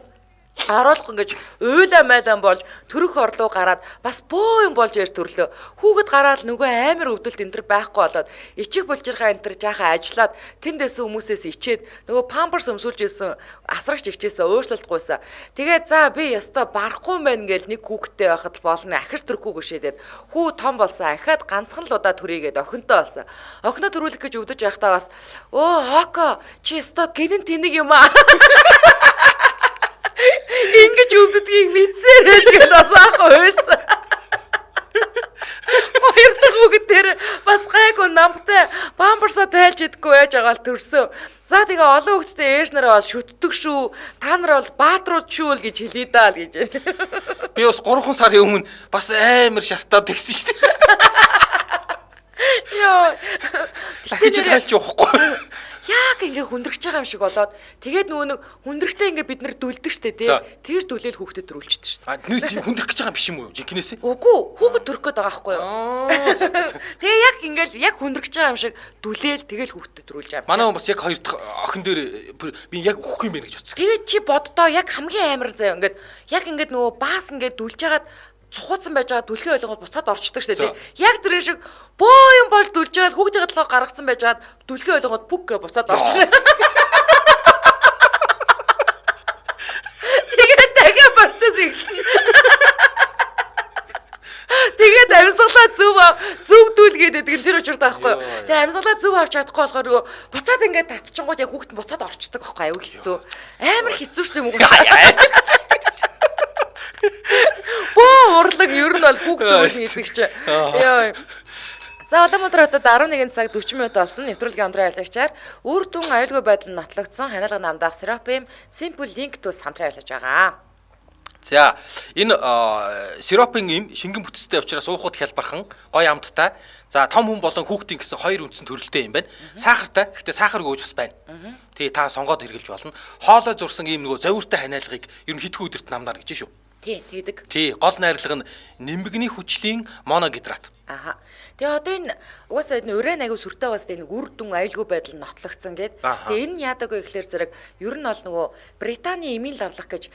Оруулах ингэж уйлаа майлан болж төрөх орлоо гараад бас бөө юм болж ярьж төрлөө. Хүүхэд гараад нөгөө амар өвдөлт энэ төр байхгүй болоод ичих булжирхаа энэ төр жаахан ажиллаад тэндээс хүмүүсээс ичээд нөгөө памперс өмсүүлж исэн асрагч ихчээсээ уушлалт гуйсан. Тэгээд за би ёстой барахгүй юм байна гэл нэг хүүхэдтэй байхад болно ахир төрөхгүй гүшээдээд хүү том болсон ахаад ганцхан л удаа төрийгээд охинтой болсон. Охиноо төрүүлэх гэж өвдөж байхдаа бас өө хоко чи ёстой гинэн тэнэг юм аа. Ингэж өвддгийг мэдсээр гэж бас аах уйсан. Хоёр дахь хүүхэд дээр бас гайгүй намтай памперсаа тайлж идэхгүй байж байгаа л төрсөн. За тэгээ олон хүүхэдтэй ээж нараа бол шүтдэг шүү. Та нар бол баатрууд шүү л гэж хэлье даа л гэж. Би бас 3 сарын өмнө бас амар шартаад тэгсэн шүү дээ. Йоо. Дахиж тайлж явахгүй. Яг ингээ хүндрэж байгаа юм шиг болоод тэгээд нөгөө нэг хүндрэхтэй ингээ бид нэр дүлдэг штэ тий. Тэр дүлээл хүүхдэд төрүүлчихдээ штэ. А нэр чи хүндрэх гэж байгаа юм биш юм уу? Жинкнээсээ? Үгүй хүүхэд төрөх гээд байгаа байхгүй юу? Тэгээ яг ингээл яг хүндрэж байгаа юм шиг дүлээл тэгэл хүүхдэд төрүүлж байгаа. Манай хүн бас яг хоёр дахь охин дээр би яг үхэхгүй юм байна гэж бодсон. Тэгээд чи боддоо яг хамгийн амар заяа ингээд яг ингээд нөгөө баас ингээд дүлж хагаад цухууцсан байж байгаа түлхээ ойлгоод буцаад орчдөг штэ тий. Яг тэр шиг бөө юм бол дүлж байгаа хүүхдийн толгой гаргацсан байж байгаад түлхээ ойлгоод пүк гэ буцаад орчихно. Тэгээд дахиад процесс эхэлнэ. Тэгээд амьсгалаа зөв дүүлгээд байдаг тэр учиртай байхгүй юу. Тэгээд амьсгалаа зөв авч чадахгүй болохоор нөгөө буцаад ингээд татчингууд яг хүүхд нь буцаад орчдөг байхгүй аюу хэцүү. Амар хэцүү штэ мөн. Бөө урлаг ер нь бол хүүхд төрүүлнэ гэдэг чи. Йоо. За Улаанбаатар хотод 11 цаг 40 минут болсон. Нэвтрүүлгийн хамтран ажиллагчаар үр дүн аюулгүй байдал нь нотлогдсон ханиалга намдаах Serapim Simple Link төс хамтран ажиллаж байгаа. За энэ сиропын им шингэн бүтцтэй учраас уухад хялбархан, гоё амттай. За том хүн болон хүүхдийн гэсэн хоёр үндсэн төрөлтэй юм байна. Сахартай. Гэхдээ сахар гүйж бас байна. Тий та сонгоод хэрглэж болно. Хоолой зурсан ийм нөгөө зовиртой ханиалгыг ер нь хитгэн өдөрт намнаар гэж шүү. Тий, тэгдэг. Тий, гол найрлага нь нимбэгний хүчлийн моногидрат. Аха. Тэгээ одоо энэ угаасаа энэ урайн аягүй сүртэй бас энэ үр дүн аюулгүй байдал нотлогдсон гээд. Тэгээ энэ яадаг вэ гэхлээр зэрэг ер нь бол нөгөө Британий эмийн лавлах гэж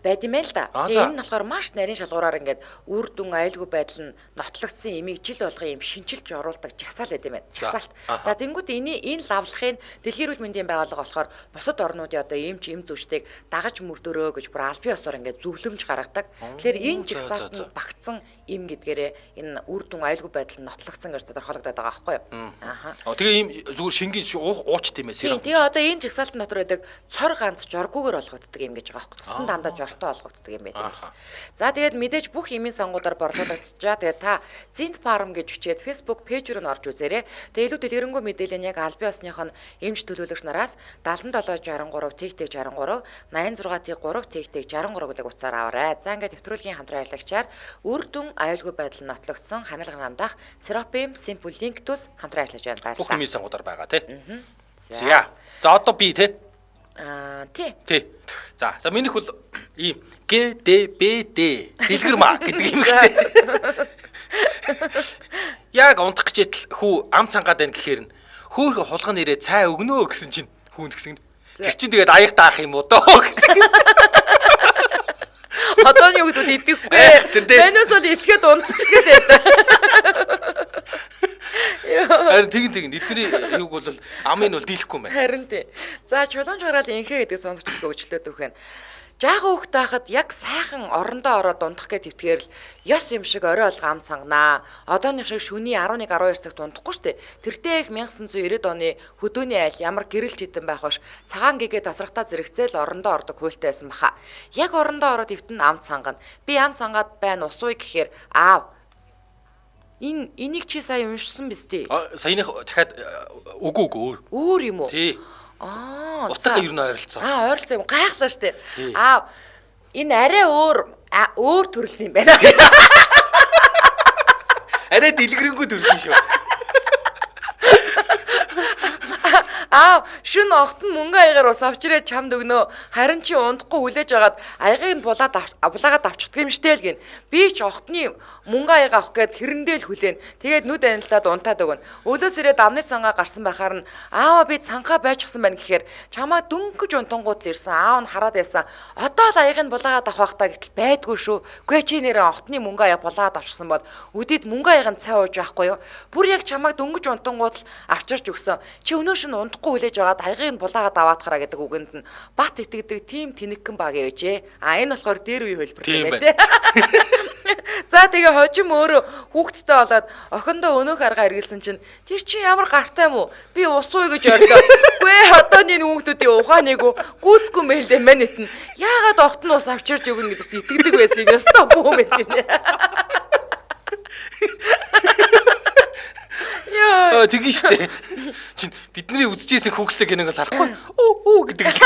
байд юм байна л да. Тэгээ энэ нь болохоор маш нарийн шалгуураар ингээд үр дүн аюулгүй байдал нь нотлогдсон эмийг жил болгон юм шинчилж оруулдаг жагсаал байд юм байна. Жагсаалт. За тэнгууд энэ лавлахын Дэлхийн эрүүл мэндийн байгууллага болохоор бусад орнуудын одоо эмч эм зүйчдийг дагаж мөрдөрөө гэж бүр албан ёсоор ингээд зөвлөмж гаргадаг. Тэгэхээр энэ жагсаалтанд багтсан эм гэдгээрээ энэ үр дүн аюулгүй байдал нь нотлогдсон гэж тодорхойлогдоод байгаа байхгүй юу? Аха. Тэгээ ийм зүгээр шингэн уучт юм ээ. Тэгээ одоо энэ жагсаалтын дотор байдаг цор ганц жоргүйгээр олгогддог юм гэж байгаа байхгүй. Бусад нь дандаа жортой олгогддог юм байдаг. За тэгээд мэдээж бүх эмийн сангуудаар борлуулагдчихаа. Тэгээд та Zint Farm гэж бичээд Facebook пэйж рүү н орж үзээрэй. Тэгээд илүү дэлгэрэнгүй мэдээлэл нь яг албан ёсных нь эмч төлөөлөгч нараас 77 63 тэг тэг 63 86 тэг 3 тэг тэг 63 гэдэг утсаар аваарай. За ингээд нэвтрүүлгийн хамтран ажиллагчаар үр дүн аюулгүй байдал нь нотлогдсон ханиалгын намдах Seropim Simple Link тус хамтран ажиллаж байна. Баярлалаа. Бүх эмийн сангуудаар байгаа тий. За. За одоо би тий. Аа тий. Тий. За минийх бол ийм Г Д Б Д дэлгэр маа гэдэг юм ихтэй. Яг унтах гэж итл хүү ам цангаад байна гэхээр нь хөөхө хулган нэрээ цай өгнөө гэсэн чинь хүүн тэгсэн. Тэр чинь тэгээд аяг даах юм уу доо гэсэн. Одооны хүүхдүүд идэхгүй. Манайс бол идэхэд унтчихдаг л байлаа. Харин тэгин эдний юг бол амын бол дийлэхгүй юм байна. Харин тий. За чулуун чураал инхээ гэдэг сонсогчдод өгчлөөд өгөх нь. Жаахан хүүхд байхад яг сайхан орондоо ороод унтах гэж твтгээр л ёс юм шиг орой олго ам цанганаа. Одооных шиг шөнийн 11 12 цагт унтахгүй штэ. Тэртээ их 1990-ад оны хөдөөний айл ямар гэрэл жидэн байх биш. Цагаан гэгээ тасрахтаа зэрэгцээл орондоо ордог хуйлтай байсан баха. Яг орондоо ороод твтэн ам цангана. Би ам цангаад байна усууй гэхээр аав энийг чи сая уншсан биз дээ? Саяных дахиад үгүй өөр. Өөр юм уу? Тий. Аа. Утга ер нь ойролцоо. Аа, ойролцоо юм. Гайхлаа штэ. Аа, энэ арай өөр төрөл юм байна. Арай дэлгэрэнгүй төрөл шүү. Аа, шүн огт нь мөнгө аягаар ус авчирээ чамд өгнө. Харин чи унтахгүй хүлээж агаад аягийг нь булаагаад авчихдаг юм штэ л гин. Би ч огтны мөнгө аяга авах гээд хэрэндээ л хүлээн. Тэгээд нүд анилтаад унтаад өгнө. Өлөөс ирээд амны цангаа гарсан байхаар нь аава би цанхаа байчихсан байна гэхээр чамаа дөнгөж унтангууд л ирсэн. Аав нь хараад байсан. Одоо л аягийг нь булаагаад авах байхтаа гэтэл байдгүй шүү. Үгүй чи нэрээ огтны мөнгө аяга булаагаад авчихсан бол үдид мөнгө аяга нь цай ууж байхгүй юу? Бүр яг чамааг дөнгөж унтангууд л авчирч өгсөн. Чи өнөө шөнө унтахгүй хүлээж аваад аягийг нь булаагаад аваадахраа гэдэг үгэнд нь бат итгэдэг тийм тэнэгхэн баг явжээ. А энэ болохоор дээр үе хөлбөр юм байна тий. За тэгээ хожим өөрөө хүүхэдтэй болоод охиндоо өнөөх аргаа эргэлсэн чинь тэр чинь ямар гартай юм уу? Би усууя гэж орлоо. Үгүй ээ одооны хүүхдүүдийн ухааныг гүйцэхгүй мэлээ мэн итэн. Яагаад огт нь ус авчирч өгнө гэдэгт итгэдэг байсан юм ёстой бүү мэн гинэ. Яа. Тэгин штэ. Чин бидний үзчихсэн хүүхлэг гэнэг бол харахгүй. Оо оо гэдэг л.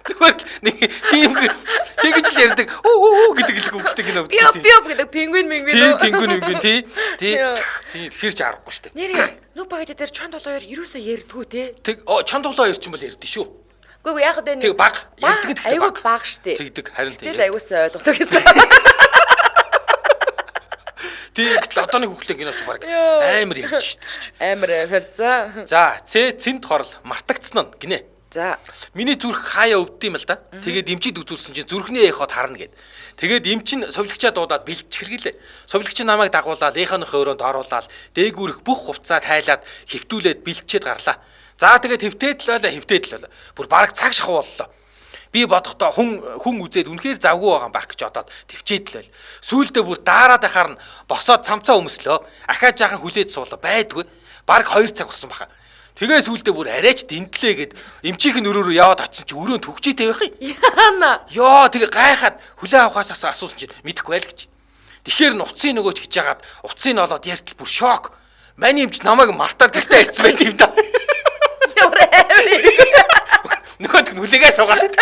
Зүгээр нэг тийм тэгж л ярьдаг. Оо оо гэдэг л хүүхлэг гэнэ үзчихсэн. Био био гэдэг пингвин мингвин. Тийм пингвин мингвин тий. Тий. Тий тэгэхээр ч аргагүй штэ. Нэр нү багт дээр чон 72 ерөөсөө ярьдгүү те. Тэг чон 72 ч юм бол ярьдэн шүү. Үгүй яг үгүй тэг баг ярьдаг гэдэг айгүй баг штэ. Тэгдэг харин тэг. Тэгэл айгуусаа ойлгодог гэсэн. Тийм гэтэл одооны хүүхлэг киноч баг амар ярьж штэ. Амар амар за. За Ц цэнд хорл мартагдсан нь гинэ. За. Миний зүрх хаяа өвддөм юм л да. Тэгээд эмчид үзүүлсэн чинь зүрхний эхот харна гэд. Тэгээд эмч нь совилогчаа дуудаад бэлтчихэргэлээ. Совилогч намайг дагуулаад эханыхын өрөөнд оруулаад дээгүүрх бүх хувцаа тайлаад хөвтүүлээд бэлтчээд гарлаа. За тэгээд хөвтөөд л байлаа хөвтөөд л байлаа. Бүр бараг цаг шахуу боллоо. Би бодохдоо хүн үзээд үнэхээр завгүй байгаа юм байх гэж бодоод төвчээд л байл. Сүүлдээ бүр daarаад байхаар нь босоод цамцаа өмслөө. Ахаа жаахан хүлээж суулаа байдгүй. Бараг 2 цаг болсон баха. Тэгээ сүүлдээ бүр арайч дэнтлээ гэд эмчийнх нь өрөө рүү яваад очсон чи өрөөнд төгчээтэй байх юм. Яана. Йоо тэгээ гайхаад хүлээ авахаас асуусан чинь мэдэхгүй байл гэж. Тэгэхээр н уцын нөгөөч гэж яагаад уцын олоод ярьтал бүр шок. Маний эмч намайг мартаар тэртээ ирсэн байт юм да. Ямар амар. Нөгөөд нь хүлээгээ суугаад.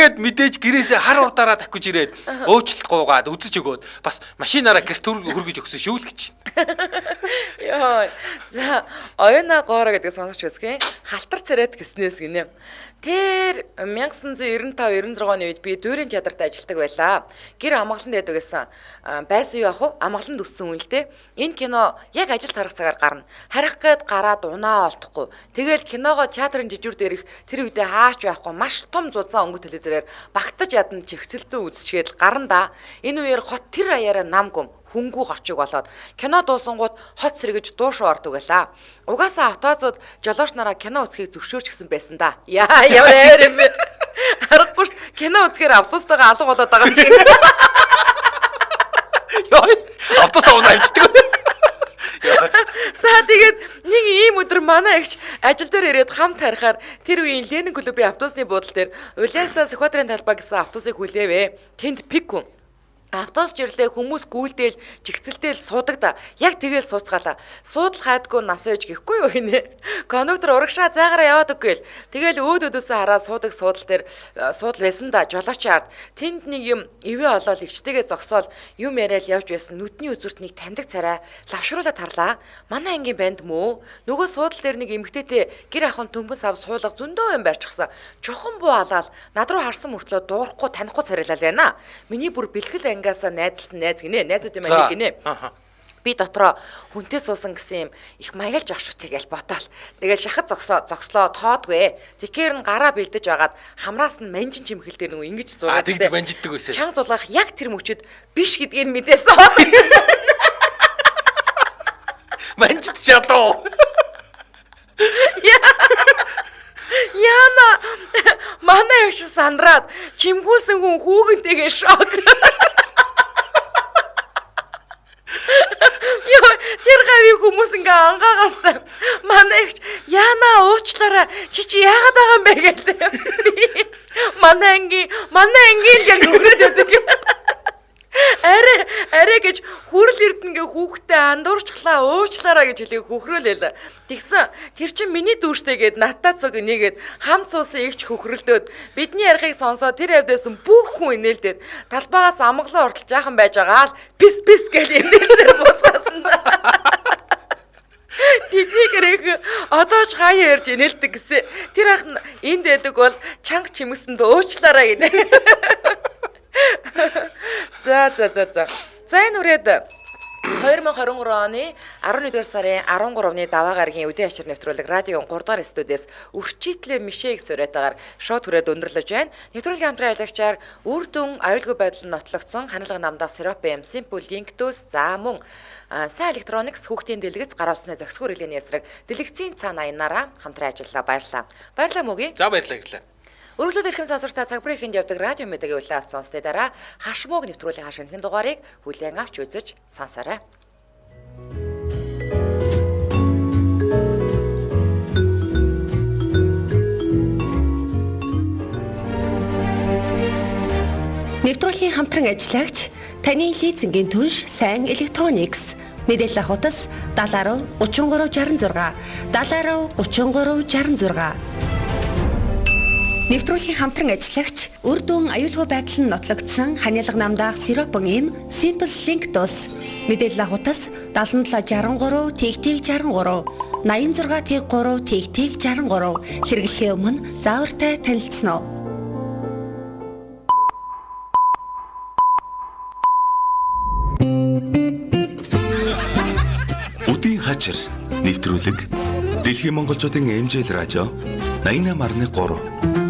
Тэгээд мэдээж гэрээсээ хар урдаараа давхиж ирээд уучлалт гуйгаад үзэж өгөөд бас машинаараа гэрт хөргөж өгсөн шүү л гэж. Йоо. За, оюуна гоороо гэдэг сонсогч өсгөн халтар царайд гиснээс гинэ. Тэр 1995 96 оны үед би дүүрийн театрт ажилладаг байлаа. Гэр амгаланд байдаг гэсэн. Байсан юу ах вэ? Амгаланд өссөн хүн л дээ. Энэ кино яг ажил тарах цагаар гарна. Харих гээд гараад унаа олдохгүй. Тэгэл киногоо театрын жижүүр дээрх тэр үедээ хаач байхгүй маш том зузаан өнгө телевизээр багтаж ядан чигсэлтэн үзчихээд гарна да. Энэ үеэр хот тэр аяараа нам гүм хөнгүү горчиг болоод кино дуусангууд хот сэргэж дуушуу ордог байлаа. Угаасаа автоозууд жолооч нараа кино үзхийг зөвшөөрч гисэн байсан да. Яа ямар амар юм бэ? Аргагүй ш кино үзэхээр автобустайгаа алга болоод байгаа юм чи. Йоо. Автобус авна амждаг. За тэгээд нэг ийм өдөр манай эгч ажил дээр ирээд хамт харихаар тэр үеийн Ленин клубын автобусны буудлын дээр Улаастаа Сүхбаатарын талбай гэсэн автобусыг хүлээвэ. Тэнд пик хүн. Автобус жирлээ хүмүүс гүйлдээл жигцэлтээл суудаг да. Яг тэгэл сууцгаалаа. Суудал хайдгүй нас ээж гэхгүй юу гинэ. Кондуктор урагшаа зайгараа яваад өгөөл. Тэгэл өөд өдөөсөө хараад суудаг суудал дээр суудал байсан да. Жолоочийн ард тэнд нэг юм ивэ олоол эгчтэйгээ зогсоол юм яриад явж байсан. Нүдний үзүрт нэг таньдаг царай лавшруулаад харлаа. Манай ангийн банд мөө. Нөгөө суудал дээр нэг эмэгтэйтэй гэр ахын төмбөн сав суулга зөндөө юм барьчихсан. Чухан буу алаал над руу харсан мөртлөө дуурахгүй танихгүй царайлал байна. Миний бүр бэлтгэл ангиасаа найзалсан найз гинэ. Найзууд юм аа гинэ. Би дотроо хүнтэй суусан гэсэн юм их маягалж ах шүү тэгэл ботоол. Тэгэл шахад зогслоо тоодгүй. Тэгэхээр нь гараа бэлдэж байгаад хамраас нь манжин чимхэл дээр нөгөө ингэж зураад тэгдэг манжиддаг байсан. Чанга зулгаах яг тэр мөчөд биш гэдгийг мэдээсэн. Манжид чадав. Яна манай их сандраад чимхүүлсэн хүн хүүгэнтэйгээ шок. Йоо, тэр гавийн хүмүүс ингээ ангаагаас манай ихч яана уучлаарай чи чи яагаад байгаа юм бэ гэлээ. Манай анги л яг хөхрөөд байдаг юм. Арай гэж хүрл эрдэнгээ хүүхдээ андуурчлаа уучлаарай гэж хэлээ хөхрөөлээ. Тэгсэн тэр чин миний дүүртэй гээд надтай цуг энийгээд хамт суусан игч хөхрөлдөөд бидний ярихыг сонсоод тэр хавьдээс бүх хүн инээлдээд талбайгаас амгалан ортол жаахан байж байгаа л пис пис гэж инээлзэр буцаасан да. Тэдний гэрэх одоо ч хаяа ярьж инээлдэг гэсэн. Тэр ах нь энд байдаг бол чанга чимэсэнд уучлаарай гинэ. За. За энэ үрээд 2023 оны 11-р сарын 13-ны даваа гарагийн үдийн ачир нэвтрүүлэг радио 3 дугаар студиэс өрчитлээ мишээ их сурайтайгаар шууд хүрээд өндөрлөж байна. Нэвтрүүлгийн хамтран ажиллагчаар үр дүн аюулгүй байдал нь нотлогдсон ханалга намдах Serapim Simple Link дөөс за мөн сайн электроникс хүүхдийн дэлгэц гар утасны зохисгүй хэрэглээний эсрэг дэлгэцийн цаана аянаараа хамтран ажиллалаа. Баярлалаа. Баярлалаа мөгийн. За баярлалаа гэлээ. Өргөлүүд эрхэм сонсогчдаа цаг бүрийн ихэнд явдаг радио мэдээгийн улаан авц сонслын дараа хашмууг нэвтрүүлгийн хаш шинэхэн дугаарыг хүлээн авч үзэж сонсоорой. Нэвтрүүлгийн хамтран ажиллагч таны лизингийн түнш сайн электроникс мэдээлэл авах утас 70 33 66 70 33 66. Нэвтрүүлгийн хамтран ажиллагч үр дүн аюулгүй байдал нь нотлогдсон ханиалга намдаах Сиропон эм Simple Link тус мэдээлэл авах утас 77 63 тэгтэг 63 86 3 тэгтэг 63 хэрэглэхийн өмнө заавартай танилцсан уу? Үдийн хачир нэвтрүүлэг Дэлхийн монголчуудын MJL радио 88.3.